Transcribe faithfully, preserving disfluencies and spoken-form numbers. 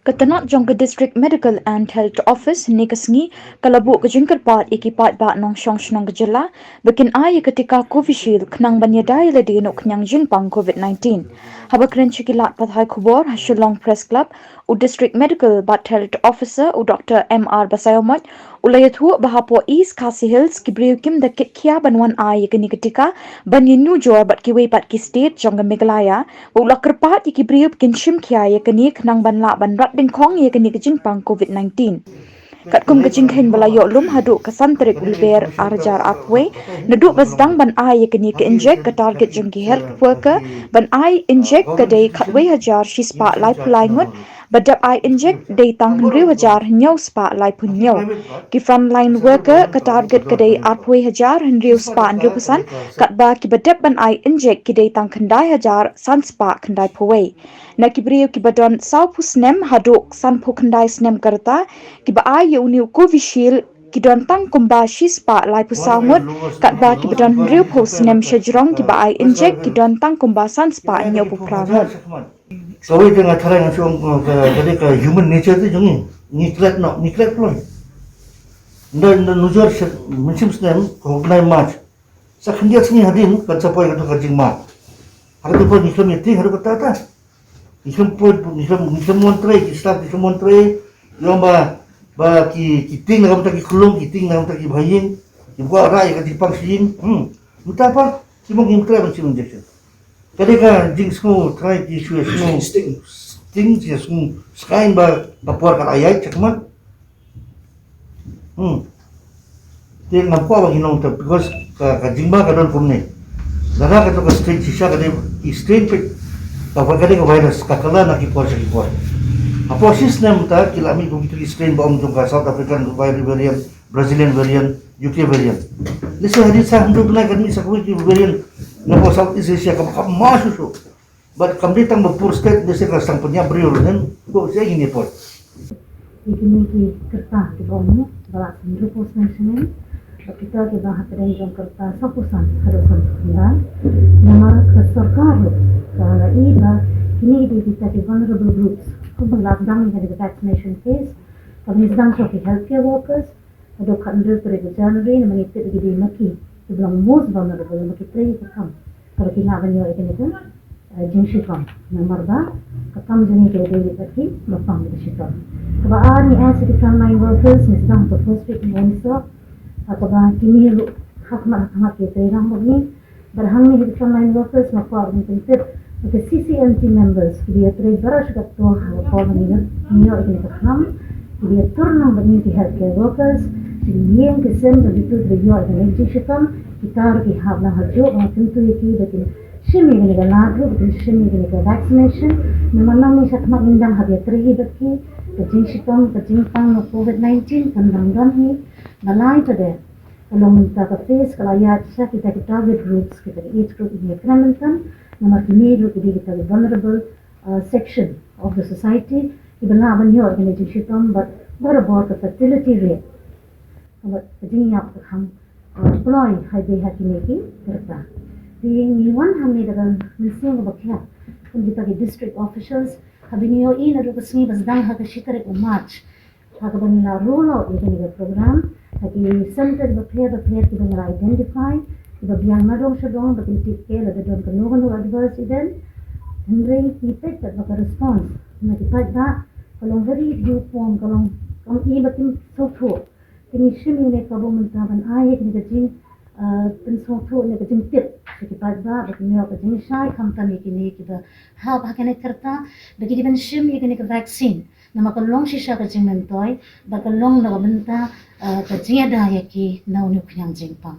Ka tnat jong ka District Medical and Health Office hynne ka sngi ka la buh ka jingkyrpad ïa ki paidbah nongshong shnong ka jylla ba kin ai ïa ka tika Covishield khnang ban ïada ïa lade na u khñiang jingpang COVID nineteen. Haba kren sha ki lad pathai khubor ha Shillong Press Club, u District Medical bad Health Officer u Doctor M R Basaiawmoit u la ïathuh ba hapoh East Khasi Hills ki briew kim da kit khia ban wan ai ïa kane ka tika ban ïanujor bad kiwei pat ki state jong ka Meghalaya, ba u la kyrpad ïa ki briew ba kin shim khia ïa kane khnang ban lah ban rat dyngkhong ïa kane ka jingpang COVID nineteen. Katkum ka jingkheiñ ba la ïoh lum haduh ka san tarik u Lber ar hajar arphew, naduh ba sdang ban ai ïa kane ka injek, ka target jong ki health worker ban ai injek ka dei khatwei hajar shispah laiphew lai ngut, ba dep ai injek dei tang hynriew hajar hynñiew spah laiphew hynñiew. Ki frontline worker ka target ka dei arphew hajar hynriew spah hynriewphew san, katba ki ba dep ban ai injek ki dei tang khyndai hajar san spah khyndaiphew wei. Na ki briew ki ba don sawphew snem haduh sanphew khyndai snem ka rta ki ba ai ïa une u Covishield ki don tang kumba shispah laiphew saw ngut, katba ki ba don hynriewphew snem shajrong ki ba ai injek ki don tang kumba san spah hynñiewphew phra ngut. Kawei te nga tharai nga shu ong, uh, ka, ka dei ka human nature te jong ngi. Ngi klet noh, ngi klet kloi. Nda, nda nujor shet, mynshem snem, ka u bnai March. Sa khyndiat sngi hadien, kan sa poi kato ka jingma. Haka te poi ngi khlem ïa tieng, haduh katta katta. Ngi khlem poi, ngi khlem, ngi khlem wan trei, ki staff ngi khlem wan trei. Ïa ba, ba ki, ki tieng na ka bynta ki khyllung, ki tieng na ka bynta ki bahaïing. Ki kwah rah ïa ka jingpang sha ïing. Hmm. Mynta pat, ki mong kim trei ban shim injection. Ka dei ka jingsngew trai ki shu ïa sngew sting, sting, ïa sngew skaiñ ba ka por ka la ïaid shakhmat. Hmm. Te ngam kwah ba ngin long te, because ka, ka jingma ka don kumne. Lada kato ka strain shisha ka dei ki strain peit. Ka, ka dei ka virus ka kylla na ki por sha ki por. Hapoh shi snem mynta ki la mih kum kito ki strain ba ong jong ka South African variant, Brazilian variant, U K variant. Lehse hadien sa hynriew bnai kan mih sa kawei ki variant na hapoh Southeast Asia kaba kham ma shuh shuh. Bad kam dei tang ba pur state, lehse ka sdang pynïap briew ruh, then ko sha ngin ïa poi. Ïa kine ki kyrta kiba ong, ba la hynriewphew snem shaneng, bad kita kiba hapdeng jong kyrta sawphew san haduh sanphew khyndai. Namar ka sorkar ruh ka la ïohi ba kine ki dei kita ki vulnerable groups. Kumba la dang ïa ka vaccination phase, kaba ngi sdang sha ki healthcare workers, haduh khathynriew tarik u January, namar ngi tip ba ki dei ma ki kiba long most vulnerable, namar ki trei ka kam kaba ki lah ban ïoh ïa kane ka, eh, jingshitom. Namar ba ka kam jong ngi ka dei bad ki ba pang bad ka shitom. Kaba ar, ngi ai sha ki frontline workers, ngi sdang ha ka first week Naiwieng, ha kaba kine ruh ha khmat ha khmat ki trei rangbah bad ngi. Bad hangne ha ki frontline workers nga kwah ban pyntip ba ki C C M T members kiba ïatrei baroh shi katta ha ka por ba ngi ïoh, ngi ïoh ïa kane ka kam, kiba ïatur lang bad ngi ki healthcare workers, ki ïing ki sem, bad kito kiba ïoh ïa kane ka jingshitom, kita ruh ki hap lang hajuh, ba nga kyntu ïa ki ba kin shim ïa kane ka lad ruh, ba kin shim ïa kane ka vaccination. Namar nangne shakhmat ngin dang hap ïatrei hi bad ki, ka jingshitom, ka jingpang na COVID nineteen kan dang don hi. Ba lai pat de ka long mynta ka phase ka la ïaid sha kita ki target groups, kita ki age group, ïa kren mynta, namar kine ruh ki dei kita ki vulnerable, uh, section of the society, kiba lah ban ïoh kane ka jingshitom, bad barabor ka fatality rate, bad ka jingïap ka kham, uh, kloi ha kine ki rta. Te ngi wan hangne da ka mynsiem kaba khia kum kita ki district officials, haba ngi ïohi naduh ka sngi ba sdang ha ka shi tarik u March, ha kaba ngi la roll out ïa kane ka program ha ki center bapher bapher kiba ngi la identify, kiba biang na dong sha dong ba kin tip lada don kano kano adverse event. Hynrei ngi peit pat ba ka response na ki paidbah ka long very uniform, ka long kam i ba kim sngewthuh. Te ngi shim ïa kane ka kabu mynta ban ai ïa kane ka jing, ah, pynsngewthuh ne ka jingtip sha ki paidbah ba kin ïoh ka jingshai khamtam ïa kine kiba hap ha kane ka rta ba ki dei ban shim ïa kane ka vaccine. Namar ka long shisha ka jingmyntoi, ba ka long na ka bynta, ah, ka jingïada ïa ki na une u khñiang jingpang.